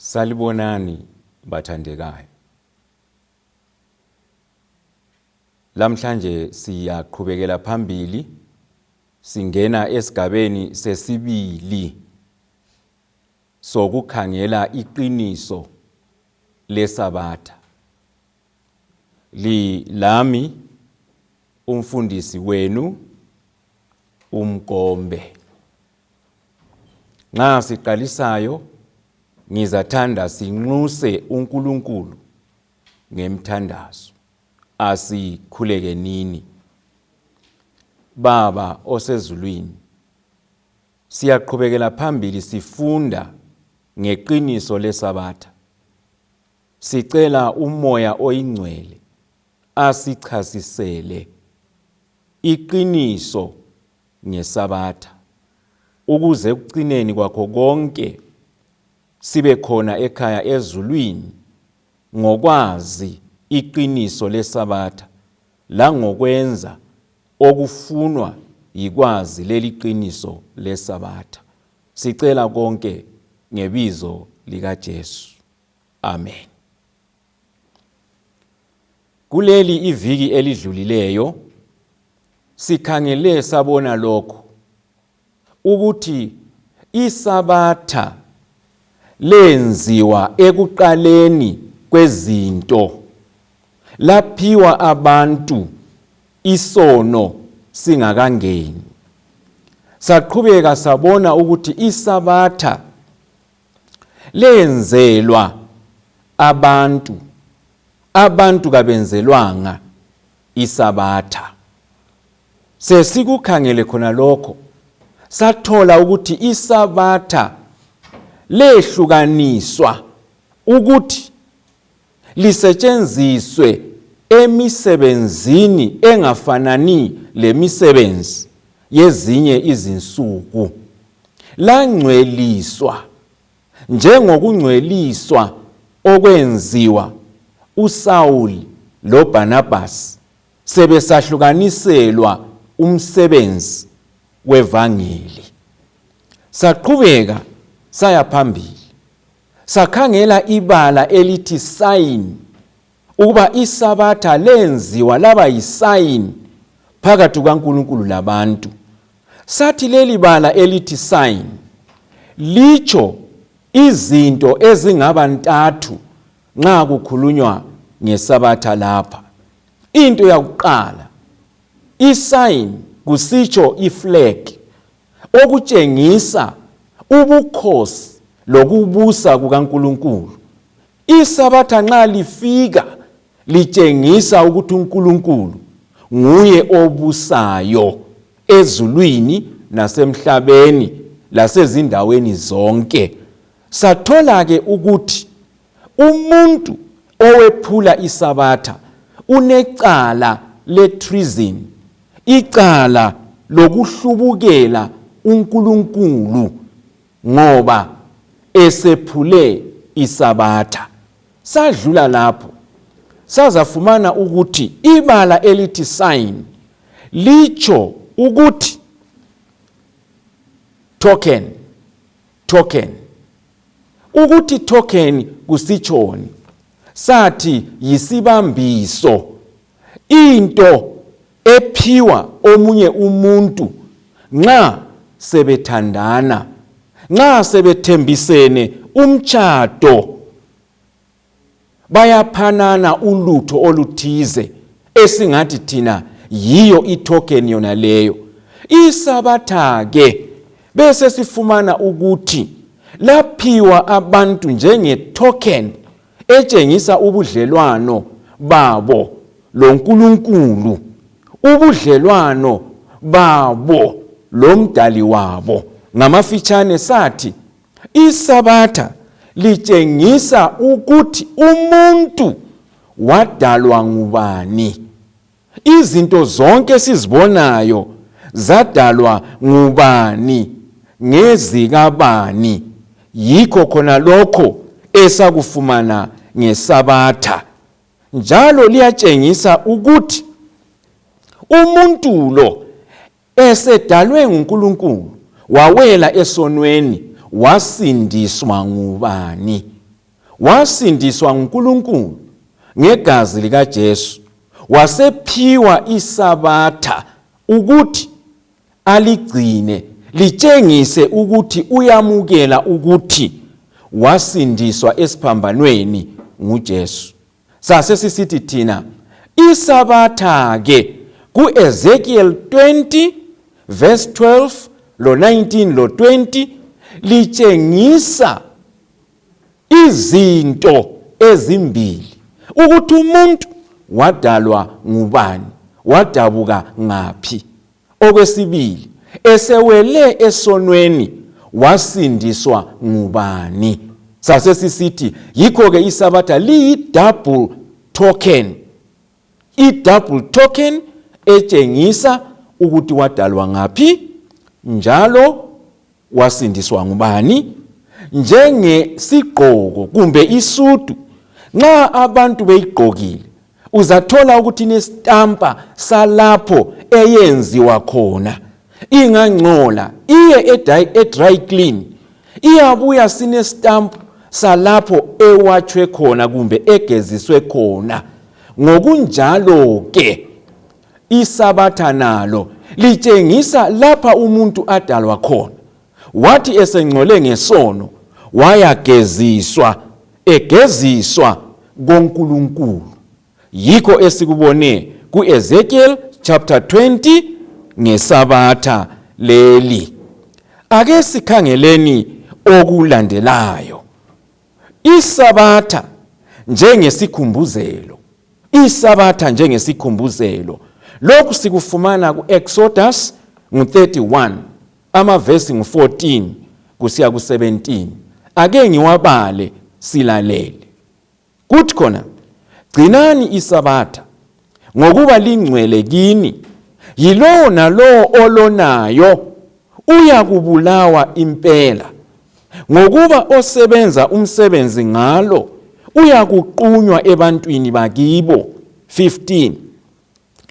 Salibonani bathandekayo. Lamhlanje siyaqhubekela phambili singena esigabeni sesibili sokukhangela iqiniso leSabatha. Li lami umfundisi wenu uMkombe. Nxa siqalisayo ngizathanda sinxuse uNkulunkulu ngemthandazo. Asikhulekenini. Baba osezulwini, siyaqhubekela phambili sifunda ngeqiniso leSabatha. Sicela uMoya oyiNgcwele asichasisele iqiniso ngeSabatha, ukuze ekucineni kwakho konke sibe khona ekhaya ezulwini ngokwazi iqiniso leSabatha langokwenza okufunwa yikwazi leli qiniso leSabatha. Sicela konke ngebizo likaJesu. Amen. Kuleli iviki elidlulileyo sikhangele sabona lokhu ukuthi iSabatha lenziwa ekuqaleni kwezinto laphiwa abantu isono singakangeni. Saqhubeka sabona ukuthi iSabatha lenzelwa abantu, abantu kabenzelwanga iSabatha. Sesikukhangele khona lokho, sathola ukuthi iSabatha lehlukaniswa ukuthi lisetshenziswe emisebenzini engafanani lemisebenzi yezinye izinsuku. Langcweliswa njengokungcweliswa okwenziwa uSawuli loBhanabhasi sebesahlukaniselwa umsebenzi wevangeli. Saqhubeka saya phambili, sakhangela ibala elithi sign, ukuba iSabatha lenziwa laba yisign phakathi kukaNkulunkulu labantu. Sathi leli bala elithi sign litsho izinto ezingaba ntathu nxa kukhulunywa ngeSabatha lapha. Into yakuqala, isign kusitsho iflag, okutshengisa ubukhosi lokubusa kukaNkulunkulu. ISabatha nxa lifika litshengisa ukuthi uNkulunkulu nguye obusayo ezulwini nasemhlabeni lasezindaweni zonke. Sathola-ke ukuthi umuntu owephula iSabatha unecala le-treason, icala lokuhlubukela uNkulunkulu ngoba esephule iSabatha. Sadlula lapho sazafumana ukuthi ibala elithi sign litsho ukuthi token, token. Ukuthi token kusitshoni? Sathi yisibambiso, into ephiwa omunye umuntu nxa sebethandana, nxa sebethembisene umtshado, bayaphanana ulutho oluthize esingathi thina yiyo itoken yona leyo. ISabatha-ke bese sifumana ukuthi laphiwa abantu njenge-token etshengisa ubudlelwano babo loNkulunkulu, ubudlelwano babo loMdali wabo. Ngamafitshane sathi iSabatha litshengisa ukuthi umuntu wadalwa ngubani. Izinto zonke esizibonayo zadalwa ngubani, ngezikabani. Yikho khona lokho esakufumana ngeSabatha. Njalo liyatshengisa ukuthi umuntu lo esedalwe nguNkulunkulu wawela esonweni wasindiswa ngubani. Wasindiswa nguNkulunkulu ngegazi likaJesu, wasephiwa iSabatha ukuthi aligcine litshengise ukuthi uyamukela ukuthi wasindiswa esiphambanweni nguJesu. Sase sisithi thina iSabatha ke kuEzekiel 20 verse 12 lo 19 lo 20 litshengisa izinto ezimbili, ukuthi umuntu wadalwa ngubani, wadabuka ngaphi. Okwesibili, esewele esonweni wasindiswa ngubani. Sase sisithi yikho-ke iSabatha liyi-double token, i-double token etshengisa ukuthi wadalwa ngaphi njalo wasindiswa ngubani, njengesigqoko kumbe isudu. Nxa abantu beyigqokile uzathola ukuthi inestampa salapho eyenziwa khona. Ingangcola iye e-dry clean, iyabuya sinestamp salapho ewatshwe khona kumbe egeziswe khona. Ngokunjalo ke iSabatha nalo litshengisa lapha umuntu adalwa khona. Wathi esengcole ngesono wayageziswa, egeziswa koNkulunkulu. Yikho esikubone kuEzekiel chapter 20 ngeSabatha leli. Ake sikhangeleni okulandelayo. ISabatha njengesikhumbuzelo. ISabatha njengesikhumbuzelo. Lokhu sikufumana ku-Exodus ngu-31 amavesi ngu-14 kusiya ku-17. Ake ngiwabale silalele. Kuthi khona, gcinani iSabatha ngokuba lingcwele kini. Yilowo nalowo olonayo uyakubulawa impela, ngokuba osebenza umsebenzi ngalo uyakuqunywa ebantwini bakibo. 15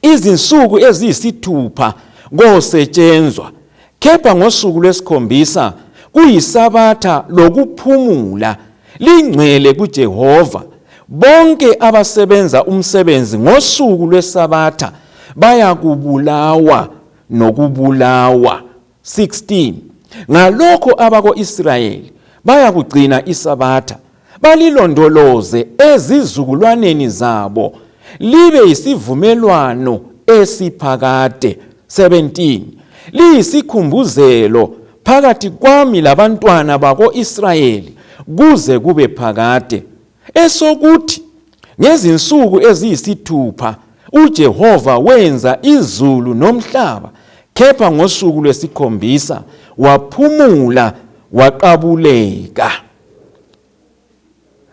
Izinsuku eziyisithupha kosetshenzwa, kepha ngosuku lwesikhombisa kuyisabatha lokuphumula, lingcwele kuJehova. Bonke abasebenza umsebenzi ngosuku lwesabatha bayakubulawa nokubulawa. 16 Ngalokho abako-Israyeli bayakugcina isabatha, balilondoloze ezizukulwaneni zabo, libe yisivumelwano esiphakade. 17 Liyisikhumbuzelo phakathi kwami labantwana bako-Israyeli kuze kube phakade, esokuthi ngezinsuku eziyisithupha uJehova wenza izulu nomhlaba, kepha ngosuku lwesikhombisa waphumula waqabuleka.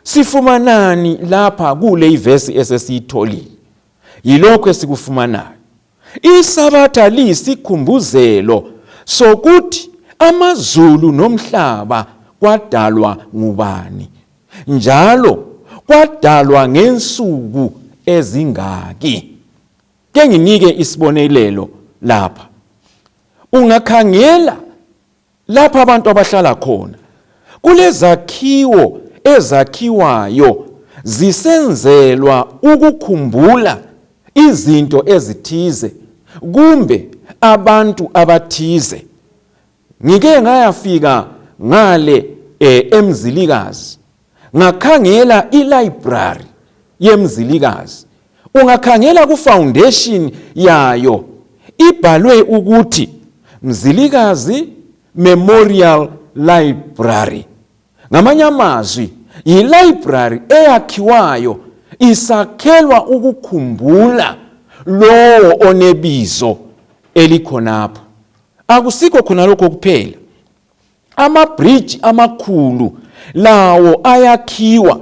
Sifumanani lapha kule ivesi esesiyitholile? Yilokho esikufumanayo. ISabatha liyisikhumbuzelo sokuthi amazulu nomhlaba kwadalwa ngubani njalo kwadalwa ngensuku ezingaki. Ke nginike isibonelelo lapha. Ungakhangela lapha abantu abahlala khona kulezakhiwo ezakhiwayo zisenzelwa ukukhumbula izinto ezithize kumbe abantu abathize. Ngike ngayafika ngale eMzilikazi, ngakhangela ilibrary yeMzilikazi. Ungakhangela ku-foundation yayo ibhalwe ukuthi Mzilikazi Memorial Library. Ngamanye amazwi yi-library eyakhiwayo isakhelwa ukukhumbula lowo onebizo elikhonapho. Akusikho khona lokho kuphela, amabhriji amakhulu lawo ayakhiwa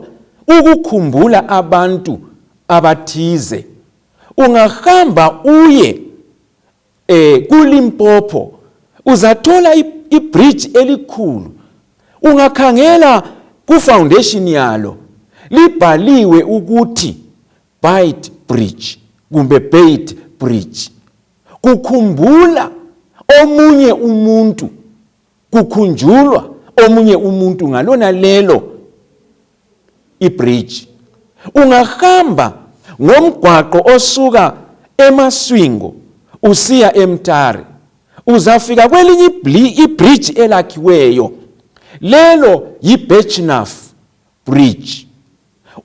ukukhumbula abantu abathize. Ungahamba uye kuLimpopo uzathola ibridge elikhulu. Ungakhangela ku-foundation yalo libhaliwe ukuthi Beit Bridge kumbe Beit Bridge, kukhumbula omunye umuntu, kukhunjulwa omunye umuntu ngalona lelo ibridge. Ungahamba ngomgwaqo osuka eMasvingo usiya eMtare, uzafika kwelinye ibridge elakhiweyo, lelo yiBirchenough Bridge.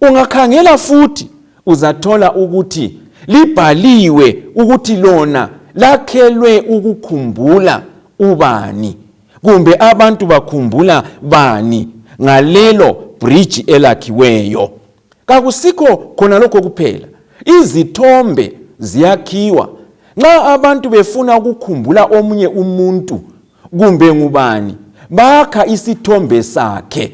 Ungakhangela futhi uzathola ukuthi libhaliwe ukuthi lona lakhelwe ukukhumbula ubani kumbe abantu bakhumbula bani ngalelo bridge elakhiweyo. Kakusikho khona lokho kuphela, izithombe ziyakhiwa nxa abantu befuna ukukhumbula omunye umuntu kumbe ngubani, bakha isithombe sakhe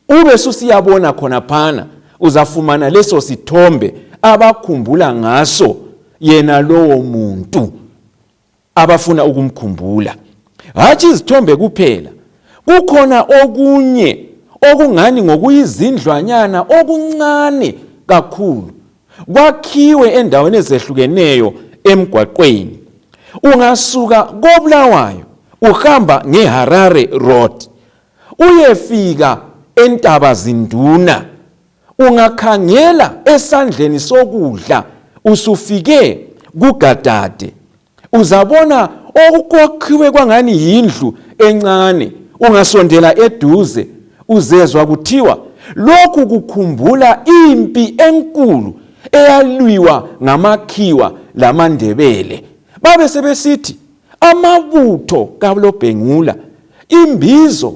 ube susiyabona khonaphana, uzafumana leso sithombe abakhumbula ngaso yena lowo muntu abafuna ukumkhumbula. Hatshi izithombe kuphela, kukhona okunye okungani ngokuyizindlwanyana okuncane kakhulu kwakhiwe endaweni ezehlukeneyo emgwaqweni. Ungasuka koBulawayo uhamba ngeHarare Road uyefika eNtaba Zinduna, ungakhangela esandleni sokudla usufike kuGadade, uzabona okwakhiwe kwangani yindlu encane. Ungasondela eduze uzezwa kuthiwa lokhu kukhumbula impi enkulu eyalwiwa ngamakhiwa lamaNdebele. Babe sebesithi amabutho kaLobhengula, imbizo,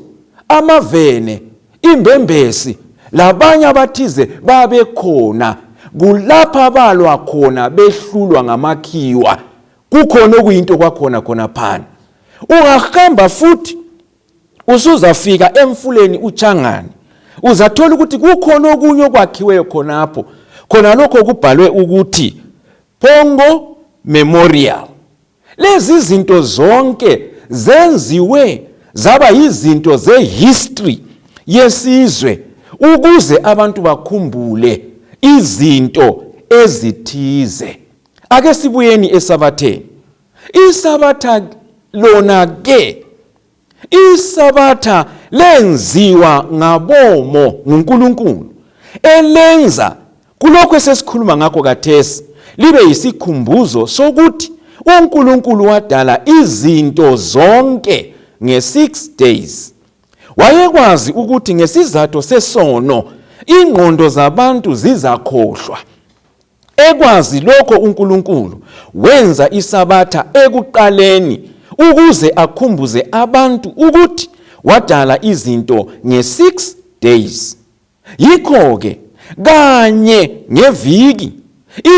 amavene, imbembesi labanye abathize babekhona kulapha balwa khona behlulwa ngamakhiwa. Kukhona okuyinto kwakhona khonaphana. Ungahamba futhi usuzafika emfuleni uTshangane, uzathola ukuthi kukhona okunye okwakhiweyo khonapho, khona lokho kubhalwe ukuthi Pongo Memorial. Lezi zinto zonke zenziwe zaba yizinto zehistory yesizwe ukuze abantu bakhumbule izinto ezithize. Ake sibuyeni esabatheni. Isabatha lona ke, Isabatha lenziwa ngabomo nguNkulunkulu, elenza kulokhu esesikhuluma ngakho kathesi libe yisikhumbuzo sokuthi uNkulunkulu wadala izinto zonke nge-6 days. Wayekwazi ukuthi ngesizatho sesono ingqondo zabantu zizakhohlwa. Ekwazi lokho uNkulunkulu wenza iSabatha ekuqaleni ukuze akhumbuze abantu ukuthi wadala izinto nge-6 days. Yikho-ke kanye ngeviki,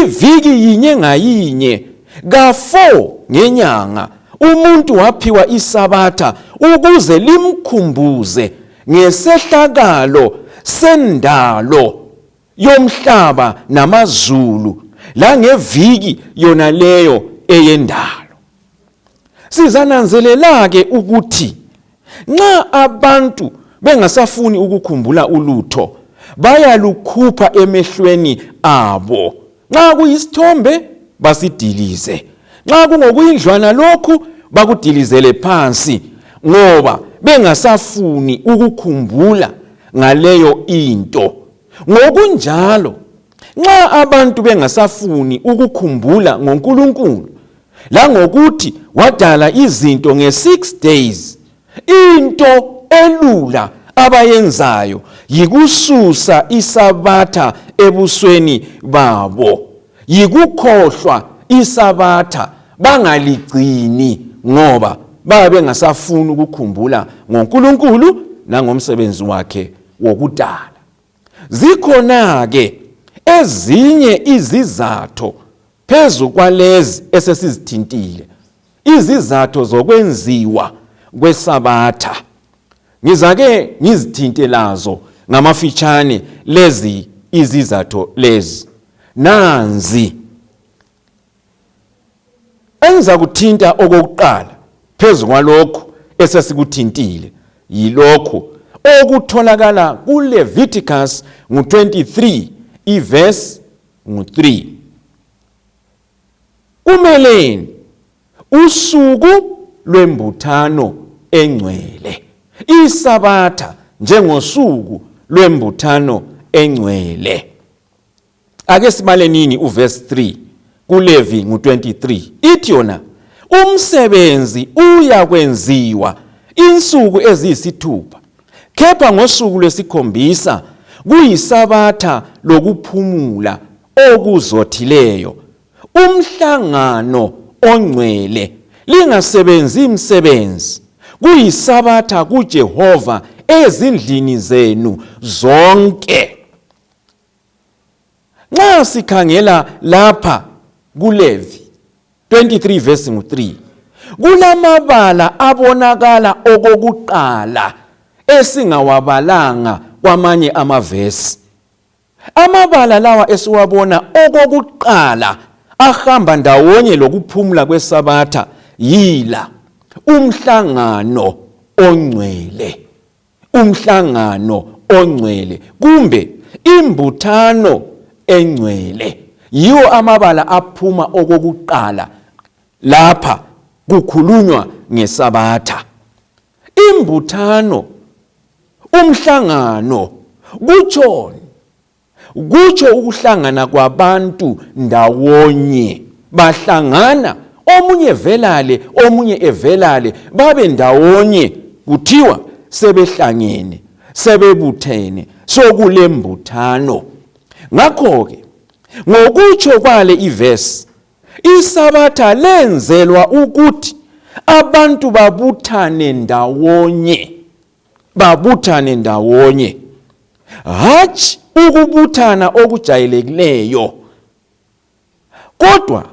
iviki yinye ngayinye, ka-4 ngenyanga, umuntu waphiwa iSabatha ukuze limkhumbuze ngesehlakalo sendalo yomhlaba namazulu langeviki yona leyo eyendalo. Sizananzelela-ke ukuthi nxa abantu bengasafuni ukukhumbula ulutho bayalukhupha emehlweni abo. Nxa kuyisithombe basidilize, nxa kungokuyindlwana lokhu bakudilizele phansi, ngoba bengasafuni ukukhumbula ngaleyo into. Ngokunjalo, nxa abantu bengasafuni ukukhumbula ngoNkulunkulu langokuthi wadala izinto nge-6 days, into elula abayenzayo yikususa iSabatha ebusweni babo, yikukhohlwa iSabatha bangaligcini, ngoba babe bengasafuni ukukhumbula ngoNkulunkulu nangomsebenzi wakhe wokudala. Zikhona-ke ezinye izizatho phezu kwalezi esesizithintile, izizatho zokwenziwa kweSabatha. Ngizake ngizithinte lazo ngamafitshane lezi izizatho lezi. Nanzi engizakuthinta okokuqala phezu kwalokhu esesikuthintile yilokhu okutholakala kuLeviticus ngu-23 ivesi ngu-3. Kumeleni usuku lwembuthano engcwele, iSabatha njengosuku lwembuthano engcwele. Ake sibale nini uverse 3 kuLevi ngu-23. Ithi yona umsebenzi uyakwenziwa insuku eziyisithupha, kepha ngosuku lwesikhombisa kuyisabatha lokuphumula okuzothileyo, umhlangano ongcwele, lingasebenzi msebenzi, kuyisabatha kuJehova ezindlini zenu zonke. Nxa sikhangela lapha kuLevi 23 verse ngu-3, kulamabala abonakala okokuqala esingawabalanga kwamanye amavesi. Amabala lawa esiwabona okokuqala ahamba ndawonye lokuphumula kweSabatha yila: umhlangano ongcwele, umhlangano ongcwele kumbe imbuthano engcwele. Yiwo amabala aphuma okokuqala lapha kukhulunywa ngeSabatha. Imbuthano, umhlangano kutshoni? Kutsho ukuhlangana kwabantu ndawonye. Bahlangana, omunye evelale, omunye evelale, babe ndawonye, kuthiwa sebehlangene, sebebuthene, sokulembuthano. Ngakho-ke ngokutsho kwale ivesi, iSabatha lenzelwa ukuthi abantu babuthane ndawonye, babuthane ndawonye, hatshi ukubuthana okujayelekileyo, kodwa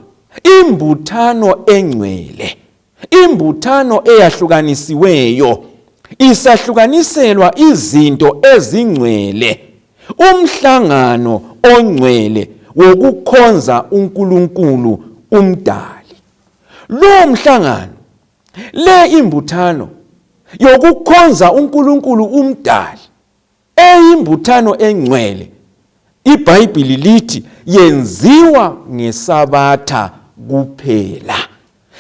imbuthano engcwele, imbuthano eyahlukanisiweyo, isahlukaniselwa izinto ezingcwele, umhlangano ongcwele wokukhonza uNkulunkulu uMdali. Lo mhlangano, le imbuthano yokukhonza uNkulunkulu uMdali, eyimbuthano engcwele, iBhayibhili lithi yenziwa ngeSabatha kuphela.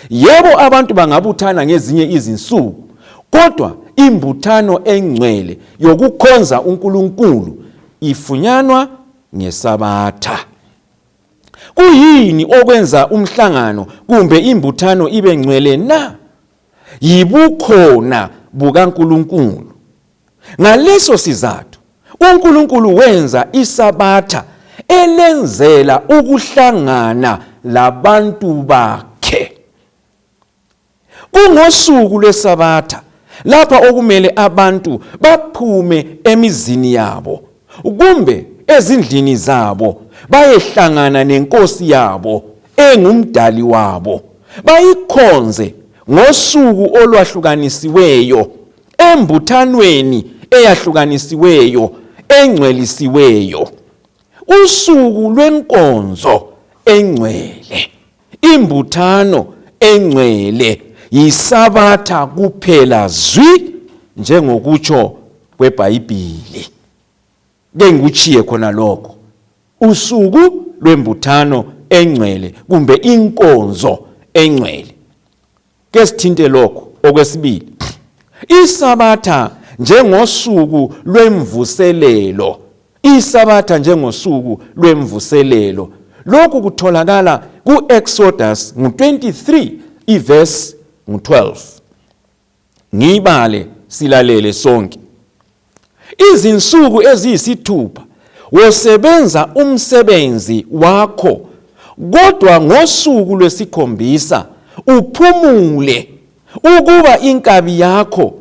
Yebo, abantu bangabuthana ngezinye izinsuku, kodwa imbuthano engcwele yokukhonza uNkulunkulu ifunyanwa ngeSabatha. Kuyini okwenza umhlangano kumbe imbuthano ibe ngcwele na? Yibukhona bukaNkulunkulu. Ngaleso sizathu uNkulunkulu wenza iSabatha elenzela ukuhlangana labantu bakhe. Kungosuku lweSabatha lapha okumele abantu baphume emizini yabo kumbe ezindlini zabo bayehlangana nenkosi yabo engumdali wabo, bayikhonze ngosuku olwahlukanisiweyo embuthanweni eyahlukanisiweyo engcwelisiweyo, usuku lwenkonzo engcwele, imbuthano engcwele yiSabatha kuphela zwi, njengokutsho kweBhayibhili. Ke ngikutshiye khona lokho, usuku lwembuthano engcwele kumbe inkonzo engcwele. Ke sithinte lokho. Okwesibili, iSabatha njengosuku lwemvuselelo. ISabatha njengosuku lwemvuselelo, lokhu kutholakala ku-Exodus ngu-23 iverse ngu-12. Ngiyibale silalele sonke. Izinsuku eziyisithupha wosebenza umsebenzi wakho, kodwa ngosuku lwesikhombisa uphumule, ukuba inkabi yakho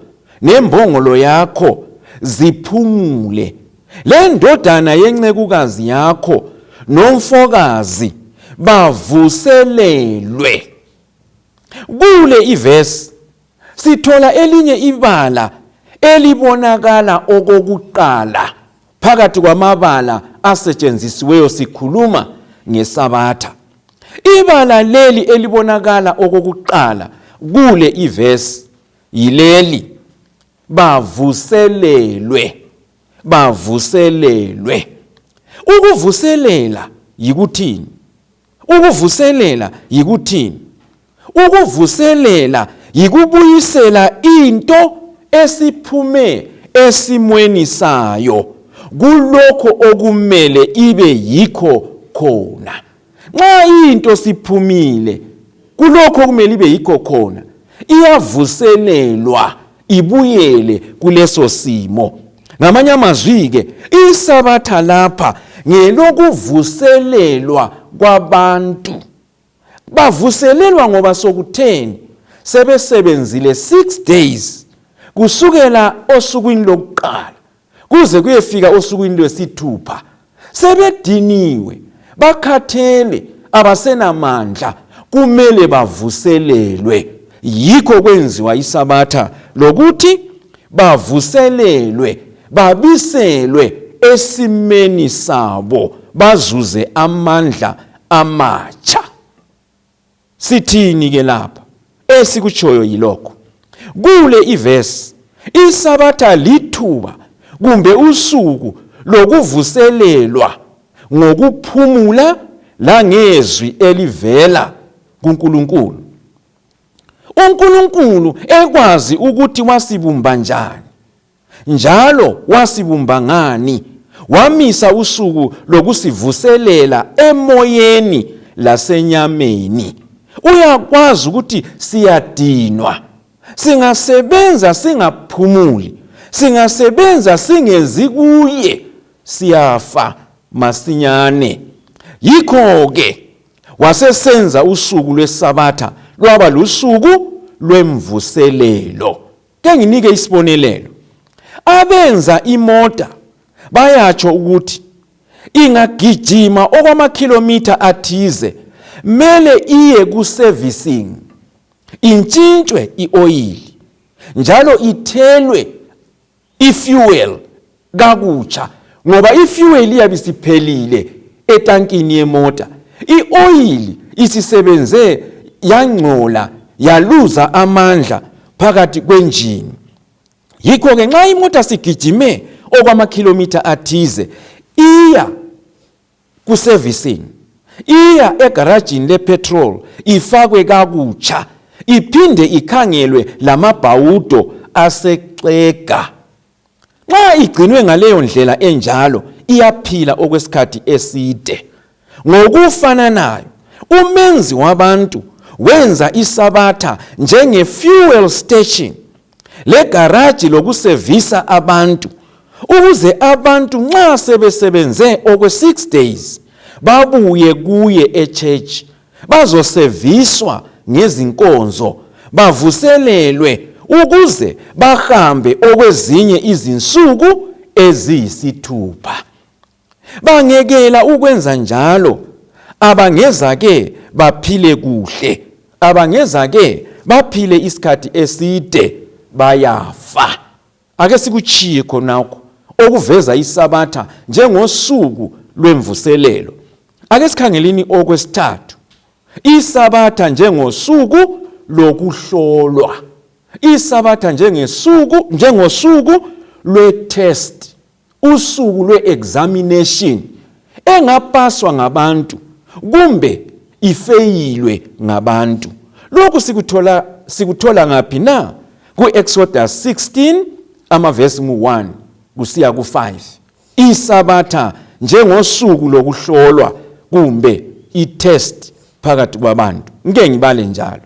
nembongolo yakho ziphumule, le ndodana yencekukazi yakho nomfokazi bavuselelwe. Kule ivesi sithola elinye ibala elibonakala okokuqala phakathi kwamabala asetshenzisiweyo sikhuluma ngeSabatha. Ibala leli elibonakala okokuqala kule ivesi yileli: bavuselelwe. Bavuselelwe. Ukuvuselela yikuthini? Ukuvuselela yikuthini? Ukuvuselela yikubuyisela into esiphume esimweni sayo. kulokho okumele ibe yikho khona. Nxa into siphumile kulokho okumele ibe yikho khona, iyavuselelwa ibuyele kuleso simo. Ngamanye amazwi-ke, iSabatha lapha ngelokuvuselelwa kwabantu. Bavuselelwa ngoba sokutheni? Sebesebenzile 6 days kusukela osukwini lokuqala kuze kuyefika osukwini lwesithupha. Sebediniwe, bakhathele, abasenamandla, kumele bavuselelwe. Yikho kwenziwa iSabatha lokuthi bavuselelwe, babiselwe esimeni sabo, bazuze amandla amatsha. Sithini ke lapha? Esikutshoyo yilokho. Kule ivesi, iSabatha lithuba kumbe usuku lokuvuselelwa ngokuphumula langezwi elivela kuNkulunkulu. UNkulunkulu ekwazi ukuthi wasibumba njani njalo wasibumba ngani, wamisa usuku lokusivuselela emoyeni lasenyameni. Uyakwazi ukuthi siyadinwa, singasebenza singaphumuli, singasebenza singezi kuye, siyafa masinyane. Yikho-ke wasesenza usuku lweSabatha lwaba lusuku lwemvuselelo. Ke nginike isibonelelo. Abenza imota bayatsho ukuthi ingagijima okwamakhilomitha athize mele iye ku-servicing intshintshwe i-oyili njalo ithelwe ifuel kakutsha ngoba ifuel iyabe isiphelile etankini yemota. I-oyili isisebenze yangcola yaluza amandla phakathi kwenjini. Yikho-ke nxa imota sigijime okwamakhilomitha athize iya kuservicing, iya egarajini lepetrol ifakwe kakutsha iphinde ikhangelwe lamabhawudo asexega. Nxa igcinwe ngaleyo ndlela enjalo iyaphila okwesikhathi eside. Ngokufananayo, umenzi wabantu wenza iSabatha njenge-fuel station legaraji lokusevisa abantu ukuze abantu nxa sebesebenze okwe-6 days babuye kuye e-church bazoseviswa ngezinkonzo bavuselelwe ukuze bahambe okwezinye izinsuku eziyisithupha. Bangekela ukwenza njalo abangeza ke baphile kuhle, abangeza ke baphile isikhathi eside, bayafa. Ake sikutshiye khonokho okuveza iSabatha njengosuku lwemvuselelo. Ake sikhangeleni okwesithathu, iSabatha njengosuku lokuhlolwa. ISabatha njengesuku njengosuku lwe-test, usuku lwe-examination engapaswa ngabantu kumbe ifeyilwe ngabantu. Lokhu sikuthola sikuthola ngaphi na? Ku-Exodus 16 amavesi ngu-1 kusiya ku-5. ISabatha njengosuku lokuhlolwa kumbe i-test phakathi kwabantu. Ngike ngibale njalo.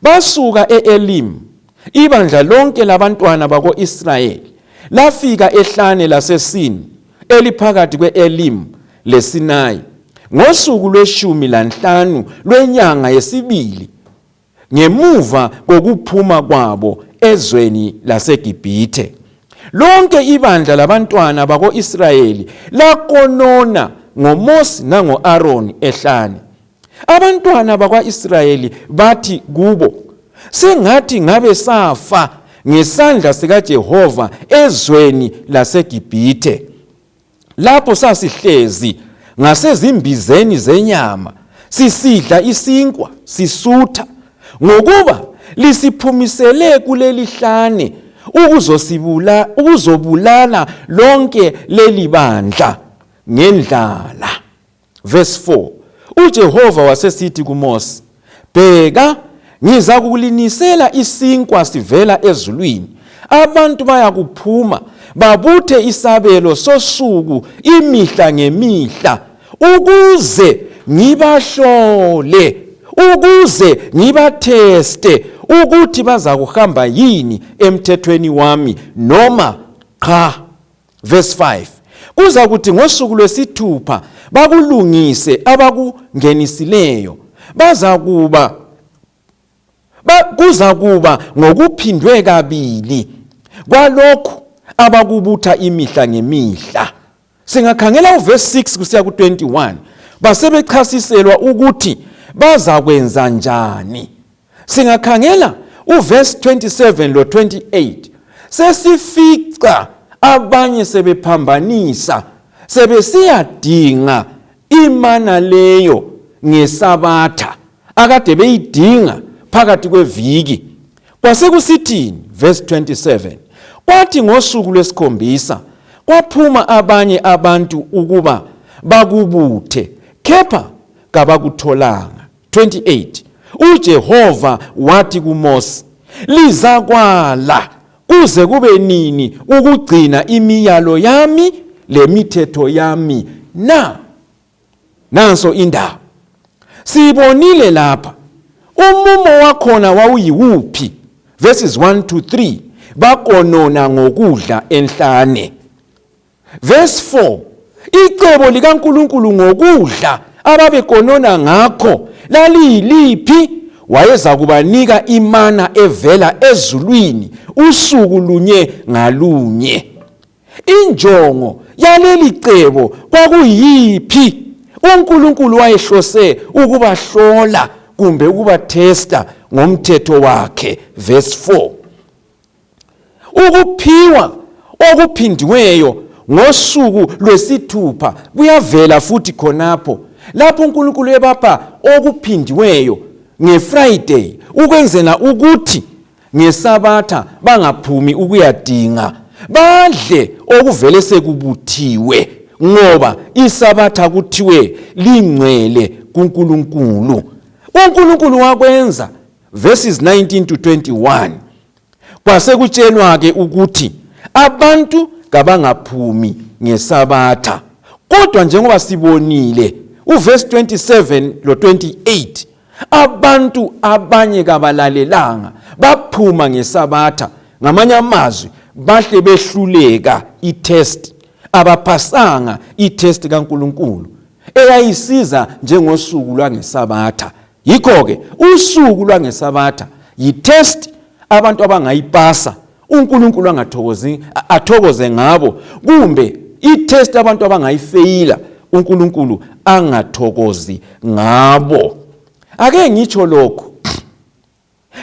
Basuka e-Elim, ibandla lonke labantwana bako-Israyeli lafika ehlane laseSini eliphakathi kwe-Elim leSinayi ngosuku lweshumi lanhlanu lwenyanga yesibili ngemuva kokuphuma kwabo ezweni laseGibhithe. Lonke ibandla labantwana bako-Israyeli lakonona ngoMosi nango-Aroni ehlane. Abantwana bakwa-Israyeli bathi kubo, Sengathi ngabe safa ngesandla sikaJehova ezweni laseGibhithe, lapho sasihlezi ngasezimbizeni zenyama sisidla isinkwa sisutha, ngokuba lisiphumisele kuleli hlane ukuzobulala lonke leli bandla ngendlala. Verse 4 uJehova wasesithi kuMose, Bheka, ngizakulinisela isinkwa sivela ezulwini. Abantu bayakuphuma babuthe isabelo sosuku imihla ngemihla ukuze ngibahlole, ukuze ngibatheste ukuthi bazakuhamba yini emthethweni wami noma qha. Verse 5 kuza kuthi ngosuku lwesithupha bakulungise abakungenisileyo, bazakuba kuzakuba ngokuphindwe kabili kwalokhu abakubutha imihla ngemihla. Singakhangela uverse 6 kusiya ku-21, basebechasiselwa ukuthi bazakwenza njani. Singakhangela uverse 27 lo 28, sesifica abanye sebephambanisa sebesiyadinga imana leyo ngeSabatha akade beyidinga phakathi kweviki. Kwasekusithini? Verse 27, kwathi ngosuku lwesikhombisa kwaphuma abanye abantu ukuba bakubuthe, kepha kabakutholanga. 28 uJehova wathi kuMose, lizakwala kuze kube nini ukugcina imiyalo yami lemithetho yami na? Nanso indaba siyibonile lapha. Umumo wakhona wawuyiwuphi? Verses 1 to 3, bakonona ngokudla enhlane. Verse 4, icebo likaNkulunkulu ngokudla ababekonona ngakho laliyiliphi? Wayeza kubanika imana evela ezulwini usuku lunye ngalunye. Injongo yaleli cebo kwakuyiphi? UNkulunkulu wayehlose ukubahlola kumbe ukubathesta ngomthetho wakhe. Verse 4, ukuphiwa okuphindiweyo ngosuku lwesithupha kuyavela futhi khonapho lapho uNkulunkulu ebapha okuphindiweyo ngeFriday ukwenzela ukuthi ngeSabatha bangaphumi ukuyadinga, badle okuvele sekubuthiwe, ngoba iSabatha kuthiwe lingcwele kuNkulunkulu. UNkulunkulu wakwenza. Verses 19 to 21, kwasekutshelwa-ke ukuthi abantu kabangaphumi ngeSabatha, kodwa njengoba sibonile uverse 27 lo 28, abantu abanye kabalalelanga, baphuma ngeSabatha. Ngamanye amazwi bahle behluleka itest, abaphasanga itest kaNkulunkulu eyayisiza njengosuku lwangeSabatha. Yikho-ke usuku lwangeSabatha yitest abantu abangayipasa uNkulunkulu angathokozi athokoze ngabo, kumbe itest abantu abangayifeyila uNkulunkulu angathokozi ngabo. Ake ngitsho lokhu,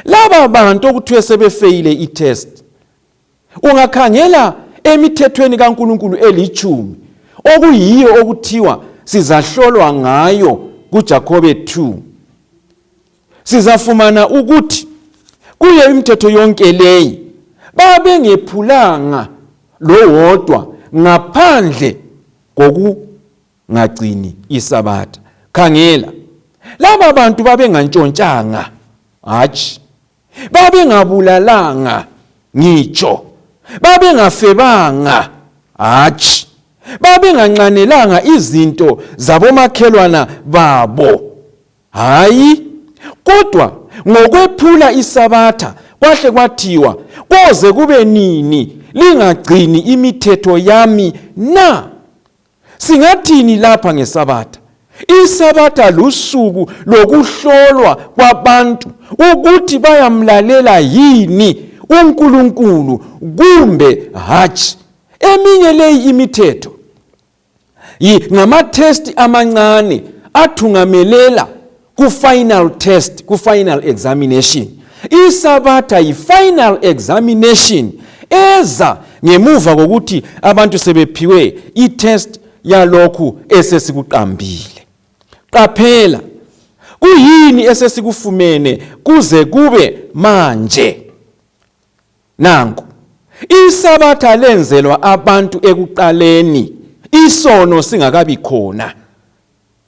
laba bantu okuthiwe sebefeyile itest, ungakhangela emithethweni kaNkulunkulu elitshumi okuyiyo okuthiwa sizahlolwa ngayo kuJakhobe 2, sizafumana ukuthi kuyo imithetho yonke leyi babengephulanga lowodwa ngaphandle kokungagcini iSabatha. Khangela, laba bantu babengantshontshanga, hatshi, babengabulalanga ngitsho, babengafebanga, hatshi, babenganxanelanga izinto zabomakhelwana babo, hayi, kodwa ngokwephula iSabatha kwahle kwathiwa, koze kube nini lingagcini imithetho yami na? Singathini lapha ngeSabatha? ISabatha lusuku lokuhlolwa kwabantu ukuthi bayamlalela yini uNkulunkulu kumbe hatshi. Eminye leyi imithetho ngamathesti amancane athungamelela ku-final test, ku-final examination. ISabatha yi-final examination eza ngemuva kokuthi abantu sebephiwe i-test yalokhu esesikuqambile. Qaphela, kuyini esesikufumene kuze kube manje? Nanku, iSabatha lenzelwa abantu ekuqaleni, isono singakabi khona.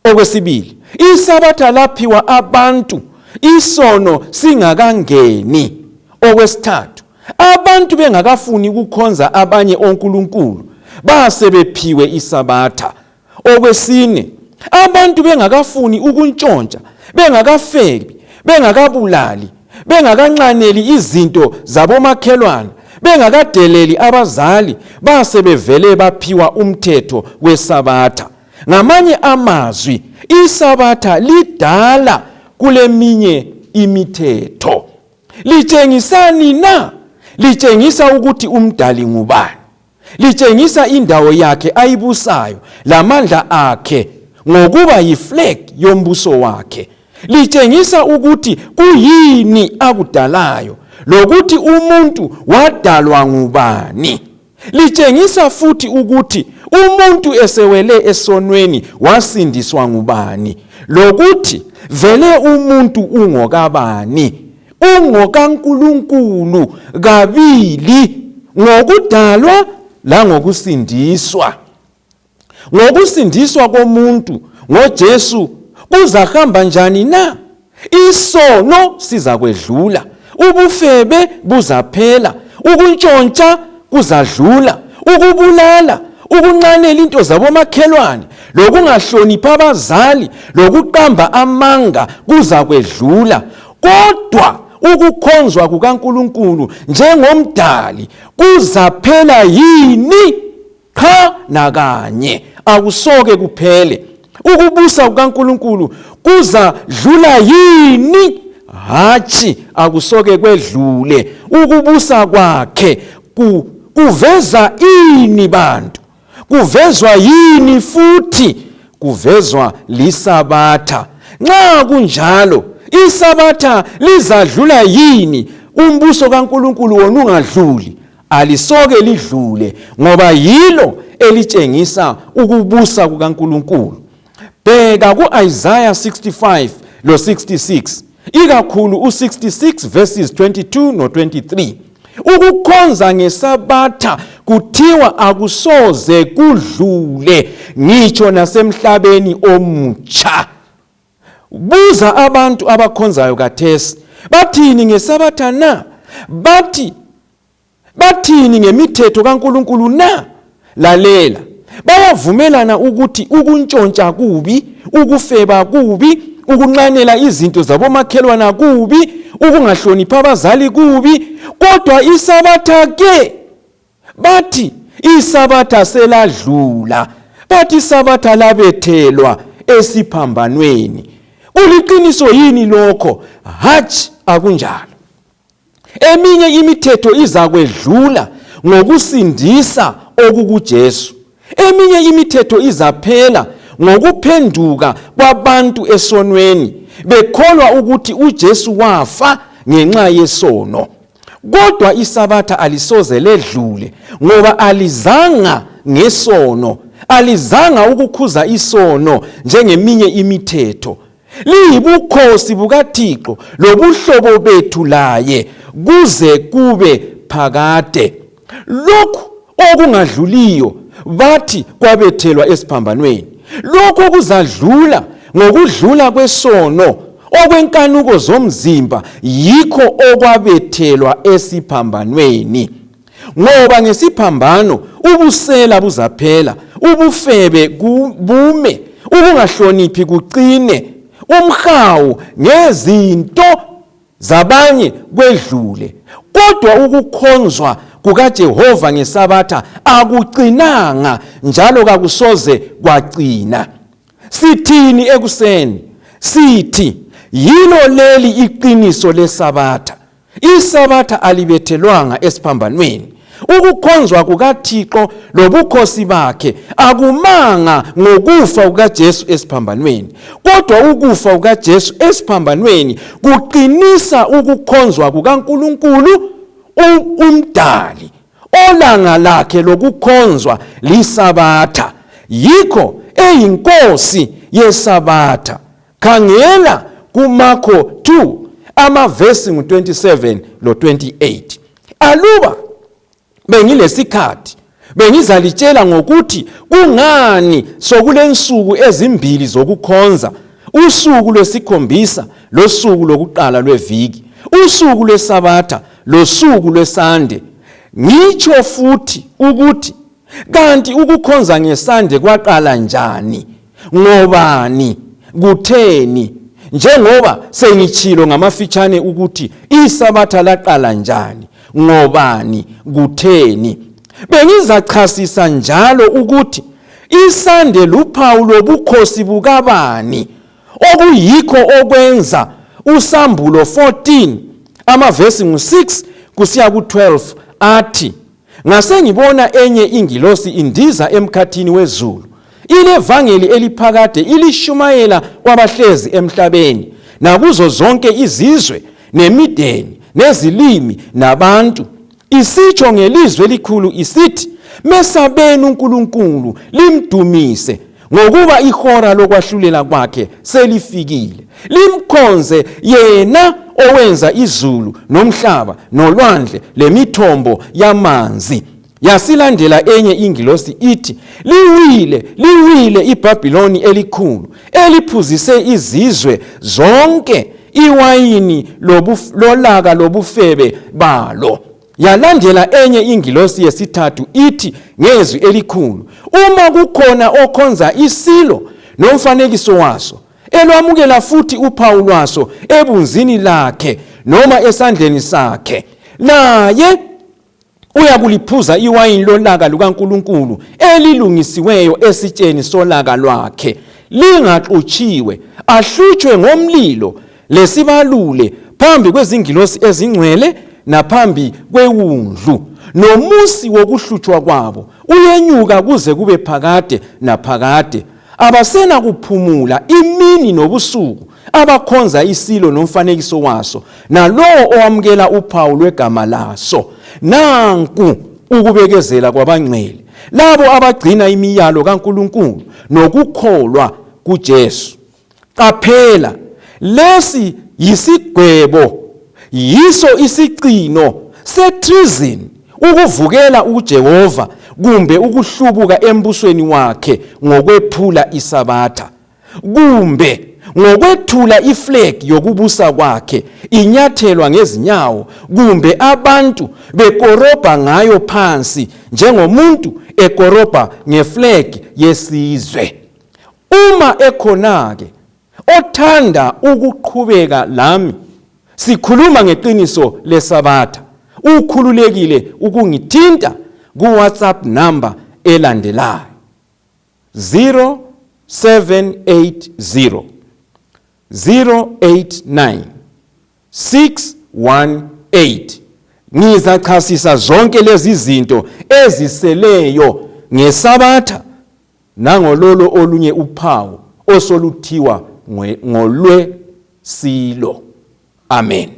Okwesibili, iSabatha laphiwa abantu isono singakangeni. Okwesithathu, Abantu bengakafuni ukukhonza abanye onkulunkulu basebephiwe isabatha. Okwesine, abantu bengakafuni ukuntshontsha, bengakafebi, bengakabulali, bengakanxaneli izinto zabomakhelwane, bengakadeleli abazali, basebevele baphiwa umthetho wesabatha. Ngamanye amazwi, isabatha lidala kuleminye imithetho. Litshengisani na? Litshengisa ukuthi umdali ngubani. Litshengisa indawo yakhe ayibusayo lamandla akhe ngokuba yiflag yombuso wakhe. Litshengisa ukuthi kuyini akudalayo lokuthi umuntu wadalwa ngubani. Litshengisa futhi ukuthi umuntu esewele esonweni wasindiswa ngubani lokuthi vele umuntu ungokabani, ungokaNkulunkulu kabili ngokudalwa langokusindiswa. Ngokusindiswa komuntu ngoJesu kuzahamba njani na? Isono sizakwedlula, ubufebe buzaphela, ukuntshontsha kuzadlula, ukubulala, ukunxanela into zabomakhelwane, lokungahloniphi abazali, lokuqamba amanga kuzakwedlula. Kodwa ukukhonzwa kukaNkulunkulu njengomdali kuzaphela yini? Cha nakanye, akusoke kuphele. Ukubusa kukaNkulunkulu kuzadlula yini? Hatshi, akusoke kwedlule. Ukubusa kwakhe kuveza ini bantu? Kuvezwa yini futhi? Kuvezwa liSabatha. Nxa kunjalo, iSabatha lizadlula yini? Umbuso kaNkulunkulu wona ungadluli? Alisoke lidlule ngoba yilo elitshengisa ukubusa kukaNkulunkulu. Bheka ku-Isaya 65 lo-66, ikakhulu u-66 verses 22 no-23. Ukukhonza ngeSabatha kuthiwa akusoze kudlule ngitsho nasemhlabeni omutsha. Buza abantu abakhonzayo kathesi, bathini ngeSabatha na? Bathi bathini ngemithetho kaNkulunkulu na? Lalela, bayavumelana ukuthi ukuntshontsha kubi, ukufeba kubi, ukunxanela izinto zabomakhelwana kubi, ukungahloniphi abazali kubi, kodwa iSabatha ke Bathi iSabatha seladlula, bathi iSabatha labethelwa esiphambanweni. Kuliqiniso yini lokho? Hatshi, akunjalo. Eminye imithetho izakwedlula ngokusindisa okukuJesu. Eminye imithetho izaphela ngokuphenduka kwabantu esonweni bekholwa ukuthi uJesu wafa ngenxa yesono. Kodwa iSabatha alisoze ledlule ngoba alizanga ngesono, alizanga ukukhuza isono njengeminye imithetho. Liyibukhosi bukaThixo lobuhlobo bethu laye kuze kube phakade. Lokhu okungadluliyo bathi kwabethelwa esiphambanweni. Lokhu okuzadlula ngokudlula kwesono okwenkanuko zomzimba yikho okwabethelwa esiphambanweni. Ngoba ngesiphambano ubusela buzaphela, ubufebe bume, ukungahloniphi kucine, umhawu ngezinto zabanye kwedlule. Kodwa ukukhonzwa kukaJehova ngeSabatha akucinanga njalo kakusoze kwacina. Sithini ekuseni? Sithi yilo leli iqiniso leSabatha. ISabatha alibethelwanga esiphambanweni. Ukukhonzwa kukaThixo lobukhosi bakhe akumanga ngokufa kukaJesu esiphambanweni, kodwa ukufa kukaJesu esiphambanweni kuqinisa ukukhonzwa kukaNkulunkulu uMdali, olanga lakhe lokukhonzwa liSabatha. Yikho eyiNkosi yeSabatha. Khangela kuMakho 2 amavesi ngu-27 lo-28. Aluba bengilesikhathi bengizalitshela ngokuthi kungani sokulensuku ezimbili zokukhonza, usuku lwesikhombisa losuku lokuqala lweviki, usuku lweSabatha losuku lwesande. Ngitsho futhi ukuthi kanti ukukhonza ngesande kwaqala njani, ngobani, kutheni, njengoba sengitshilo ngamafitshane ukuthi iSabatha laqala njani, ngobani, kutheni. Bengizachasisa njalo ukuthi isande luphawu lobukhosi bukabani, okuyikho okwenza uSambulo 14 amavesi ngu-6 kusiya ku-12 athi, Ngasengibona enye ingilosi indiza emkhathini wezulu, ilevangeli eliphakade ilishumayela kwabahlezi emhlabeni, nakuzo zonke izizwe, nemideni, nezilimi, nabantu, isitsho ngelizwi elikhulu isithi, Mesabeni uNkulunkulu, limdumise, ngokuba ihora lokwahlulela kwakhe selifikile. Limkhonze yena owenza izulu nomhlaba nolwandle lemithombo yamanzi. Yasilandela enye ingilosi ithi, Liwile, liwile iBhabhiloni elikhulu, eliphuzise izizwe zonke iwayini lolaka lobufebe balo. Yalandela enye ingilosi yesithathu ithi ngezwi elikhulu, Uma kukhona okhonza isilo nomfanekiso waso, elwamukela futhi uphawu lwaso ebunzini lakhe noma esandleni sakhe, naye uyakuliphuza iwayini lolaka lukaNkulunkulu elilungisiweyo esitsheni solaka lwakhe, lingaxutshiwe, ahlutshwe ngomlilo lesibalule phambi kwezingilosi ezingcwele naphambi kwewundlu, nomusi wokuhlutshwa kwabo uyenyuka kuze kube phakade naphakade. Abasenakuphumula imini nobusuku abakhonza isilo nomfanekiso waso, nalowo owamukela uphawu lwegama laso. Nanku ukubekezela kwabangcwele, labo abagcina imiyalo kaNkulunkulu nokukholwa kuJesu. Qaphela, lesi yisigwebo, yiso isicino se-treason, ukuvukela uJehova kumbe ukuhlubuka embusweni wakhe ngokwephula iSabatha, kumbe ngokwethula iflag yokubusa kwakhe inyathelwa ngezinyawo kumbe abantu bekorobha ngayo phansi njengomuntu ekorobha ngeflag yesizwe. Uma ekhona-ke othanda ukuqhubeka lami sikhuluma ngeqiniso leSabatha, ukhululekile ukungithinta ku-WhatsApp number elandelayo 0780 089 618. Ngizachasisa zonke lezi zinto eziseleyo ngeSabatha nangololo olunye uphawu osoluthiwa ngolwesilo. Amen.